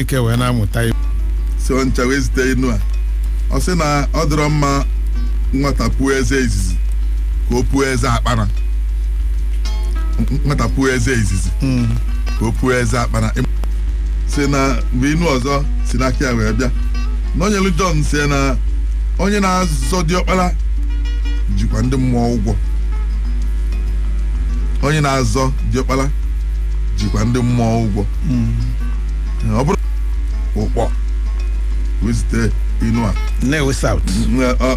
Ike wee na-amụta ihe. So ncha wee zite inu a. Ọ sị na ọ dịrọ mma nwata puo eze izizi ka o puo eze akpara. Nwata puo eze izizi ka o puo eze akpara. Si na mgbe inu ọzọ si n'aka ya wee bịa na onyelu John si na onye na-azọ diọkpara jikwa ndị mmụọ ụgwọ. Onye na-azọ diọkpara jikwa ndị mmụọ ụgwọ. Ọ bụrụ ụkpọ wee zite inu a. Nnewi South.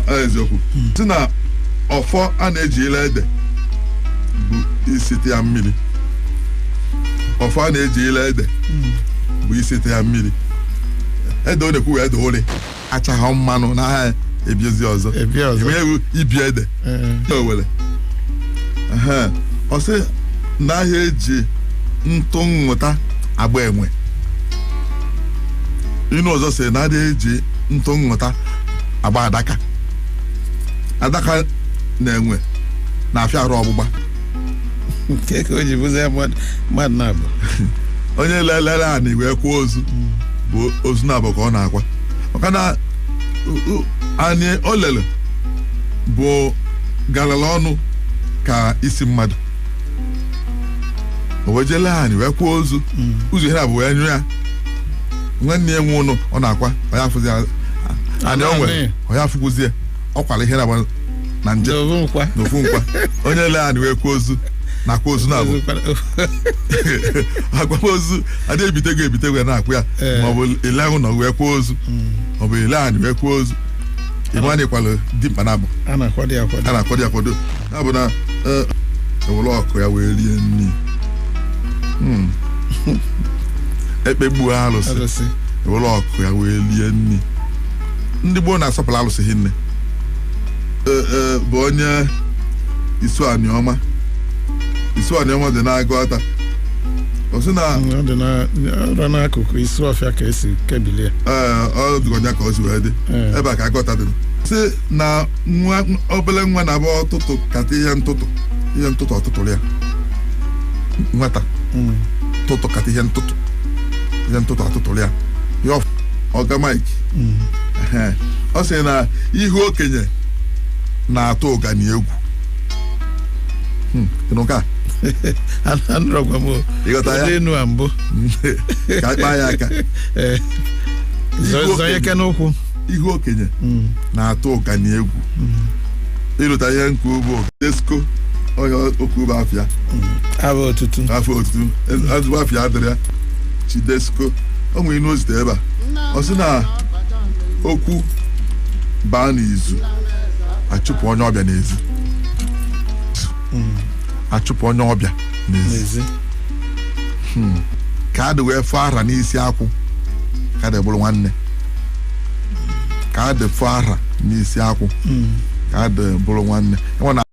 Eziokwu si na ọfọ a na-eji ile ede bụ isite ya mmiri. Ọfọ a na-eji ile ede bụ isite ya mmiri. Ede ọ na-ekwu wee ede ụrị achaghọ mmanụ n'agha ebiezi ọzọ. Ebi ọzọ. Enweghị ibi ede. Owere. Ọ sị na ahịa eji ntụ nghọta agba enwe. Inu ọzọ sị na adịghị eji ntụ nghọta agba adaka. Adaka na enwe na-afịa arụ ọgbụgba. Nke ka o ji bụzie mmadụ na-abụ. Onye lelere anị wee kwuo ozu bụ ozu na-abụ ka ọ na-akwa, maka na anị o lele bụ garala ọnụ ka isi mmadụ. O wee jee lee anị wee kwuo ozu. Ụzọ ihe na-abụ wee nyụ ya. Nwanne ya nwe ụnụ ọ na-akwa ọ ya afụzi anị o nwere, ọ ya afụkwuzie ọ kwara ihe na-agba na nje n'ofu nkwa. N'ofu nkwa. Onye lee anị wee kwuo ozu na-akwa ozu na-abụ akwamozu adịghị ebitego ebitego ya na-akwụ ya. Maọbụ ile ụlọ wee kwuo ozu, maọbụ ile anị wee kwuo ozu, ịma anyị kwalụ dimkpa na abụ. A na-akwado ya akwado. A na-akwado ya akwado. Ya bụ na ewere ọkụ ya wee rie nri. Ekpegbuo alụsị. Alụsị. Ewere ọkụ ya wee rie nri. Ndị gboo na-asọpụrụ alụsị hinne. Ee, bụ onye isu aniọma. Isu aniọma dị na-agụ ata. Ọ sị na Ọ dị ọ dị n'akụkụ isi ọfịa ka esi kebilie. Ee, ọ dịkwa ya ka o si wee dị. Ebe a ka agụta dị. Sị na nwa obele nwa na-abụ ọtụtụ kata ihe ntụtụ, ihe ntụtụ ọtụtụrụ ya. Nwata tụtụ kata ihe ntụtụ, ihe ntụtụ ọtụtụrụ ya. Ya ọga Mike. Ọ sị na ihu okenye na-atụ ụgani egwu. Ịnụ nke a? Anụrọkwa m o. Ịghọta ya? Ụdị enu a mbụ. Ka a kpaa ya aka. Ee. Zọnye ike n'ụkwụ. Ihu okenye na-atụ ụgani egwu. Ịlụta ihe nke ugbo desko onye okwu ugbo afịa. Abụ otutu. Afọ otutu ezigbo afịa adịrị ya. Chidesko o nwere inu ozite ebe a. Ọ sị na okwu baa n'izu achụpụ onye ọbịa n'ezi. Achụpụ onye ọbịa n'ezi. N'ezi. Ka adị wee fụọ ara n'isi akwụ ka adị bụrụ nwanne. Ka adị fụọ ara n'isi akwụ ka adị bụrụ nwanne. Enwe na